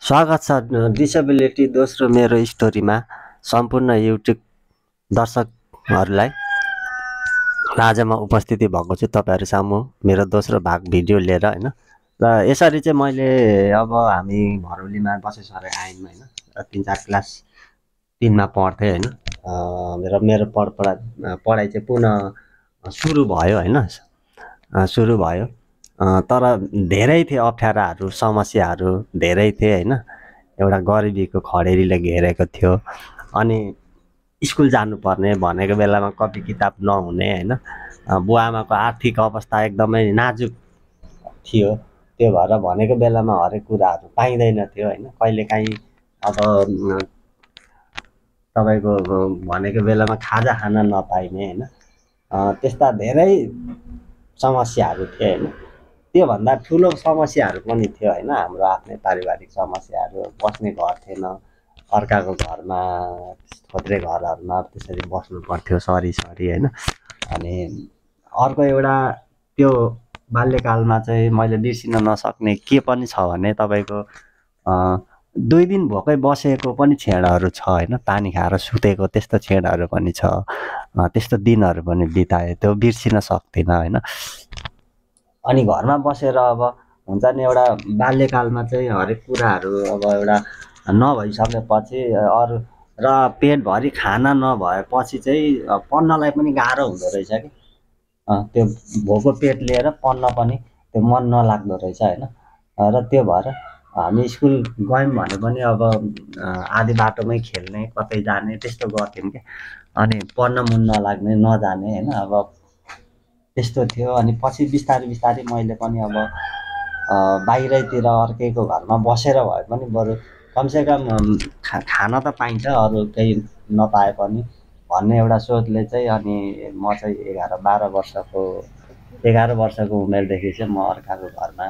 स्वागत छ डिसेबिलिटी दोस्रो मेरो स्टोरीमा सम्पूर्ण युट्युब दर्शकहरूलाई। आज म उपस्थिति भएको छु तपाईँहरू सामु मेरो दोस्रो भाग भिडियो लिएर होइन। र यसरी चाहिँ मैले अब हामी भरौलीमा दसैँ सरै आयौँ होइन, 3-4 क्लास 3मा पढ्थेँ होइन। मेरो पढाइ चाहिँ पुनः सुरु भयो होइन, सुरु भयो। तर धेरै थिए अप्ठ्याराहरू, समस्याहरू धेरै थिए होइन। एउटा गरिबीको खडेरीले घेरेको थियो। अनि स्कुल जानुपर्ने भनेको बेलामा कपी किताब नहुने होइन। बुवा आमाको आर्थिक अवस्था एकदमै नाजुक थियो। त्यो भएर भनेको बेलामा हरेक कुराहरू पाइँदैन थियो होइन। कहिलेकाहीँ अब तपाईँको भनेको बेलामा खाजा खान नपाइने होइन। त्यस्ता धेरै समस्याहरू थिए होइन। त्योभन्दा ठुलो समस्याहरू पनि थियो होइन। हाम्रो आफ्नै पारिवारिक समस्याहरू, बस्ने घर थिएन, अर्काको घरमा, थोत्रे घरहरूमा त्यसरी बस्नु पर्थ्यो सरी होइन। अनि अर्को एउटा त्यो बाल्यकालमा चाहिँ मैले बिर्सिन नसक्ने के पनि छ भने तपाईँको 2 दिन भोकै बसेको पनि क्षणहरू छ होइन। पानी खाएर सुतेको त्यस्तो क्षणहरू पनि छ। त्यस्तो दिनहरू पनि बिताए, त्यो बिर्सिन सक्दिनँ होइन। अनि घरमा बसेर अब हुन्छ नि एउटा बाल्यकालमा चाहिँ हरेक कुराहरू अब एउटा नभइसकेपछि अरू र पेटभरि खाना नभएपछि चाहिँ पढ्नलाई पनि गाह्रो हुँदो रहेछ कि। त्यो भोको पेट लिएर पढ्न पनि त्यो मन नलाग्दो रहेछ होइन। र त्यो भएर हामी स्कुल गयौँ भने पनि अब आधी बाटोमै खेल्ने, कतै जाने त्यस्तो गर्थ्यौँ कि। अनि पढ्न मन नलाग्ने, नजाने होइन। अब त्यस्तो थियो। अनि पछि बिस्तारै मैले पनि अब बाहिरैतिर अर्कैको घरमा बसेर भए पनि बरु कमसेकम खान त पाइन्छ अरू केही नपाए पनि भन्ने एउटा सोचले चाहिँ अनि म चाहिँ 11 वर्षको उमेरदेखि चाहिँ म अर्काको घरमा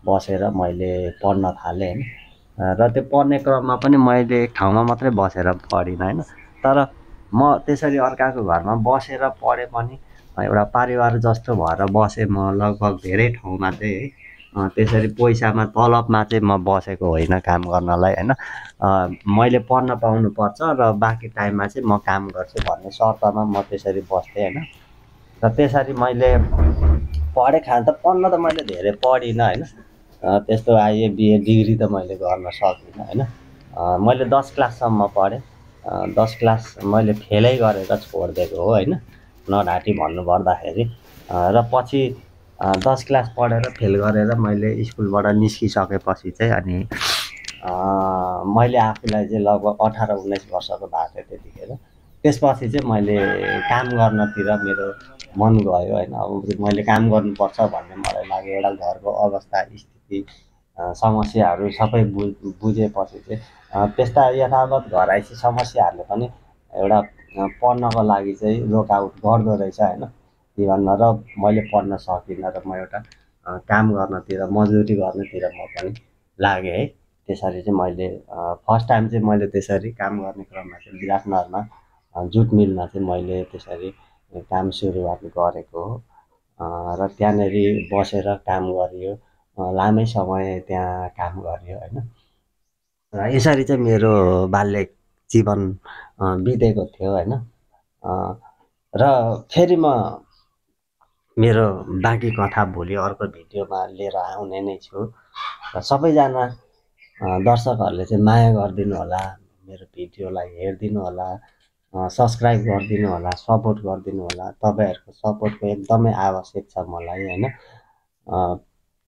बसेर मैले पढ्न थालेँ होइन। र त्यो पढ्ने क्रममा पनि मैले एक ठाउँमा मात्रै बसेर पढिनँ होइन। तर म त्यसरी अर्काको घरमा बसेर पढे पनि एउटा परिवार जस्तो भएर बसेँ म लगभग धेरै ठाउँमा चाहिँ है। त्यसरी पैसामा तलबमा चाहिँ म बसेको होइन काम गर्नलाई होइन। मैले पढ्न पाउनुपर्छ र बाँकी टाइममा चाहिँ म काम गर्छु भन्ने शर्तमा म त्यसरी बस्थेँ होइन। र त्यसरी मैले पढेँ। पढ्न त मैले धेरै पढिनँ होइन। त्यस्तो आइए बिए डिग्री त मैले गर्न सकिनँ होइन। मैले 10 क्लाससम्म पढेँ। 10 क्लास मैले फेलै गरेर छोडिदिएको हो होइन, नढाँटी भन्नुपर्दाखेरि। र पछि 10 क्लास पढेर फेल गरेर मैले स्कुलबाट निस्किसकेपछि चाहिँ अनि मैले आफूलाई चाहिँ लगभग 18-19 वर्षको भएको थिएँ त्यतिखेर। त्यसपछि चाहिँ मैले काम गर्नतिर मेरो मन गयो होइन। अब मैले काम गर्नुपर्छ भन्ने मलाई लाग्यो। एउटा घरको अवस्था, स्थिति, समस्याहरू सबै बुझेपछि चाहिँ त्यस्ता यथावत घराइसी समस्याहरूले पनि एउटा पढ्नको लागि चाहिँ रोकआउट गर्दो रहेछ होइन जीवनमा। र मैले पढ्न सकिनँ र म एउटा काम गर्नतिर, मजदुरी गर्नतिर म पनि लागेँ है। त्यसरी चाहिँ मैले फर्स्ट टाइम चाहिँ मैले त्यसरी काम गर्ने क्रममा चाहिँ विराटनगरमा जुट मिलमा चाहिँ मैले त्यसरी काम सुरुवात गरेको हो। र त्यहाँनिर बसेर काम गरियो, लामै समय त्यहाँ काम गरियो होइन। र यसरी चाहिँ मेरो बाल्य जीवन बितेको थियो होइन। र फेरि म मेरो बाँकी कथा भोलि अर्को भिडियोमा लिएर आउने नै छु। र सबैजना दर्शकहरूले चाहिँ माया गरिदिनु होला, मेरो भिडियोलाई हेरिदिनु होला, सब्सक्राइब गरिदिनु होला, सपोर्ट गरिदिनु होला। तपाईँहरूको सपोर्टको एकदमै आवश्यक छ मलाई होइन।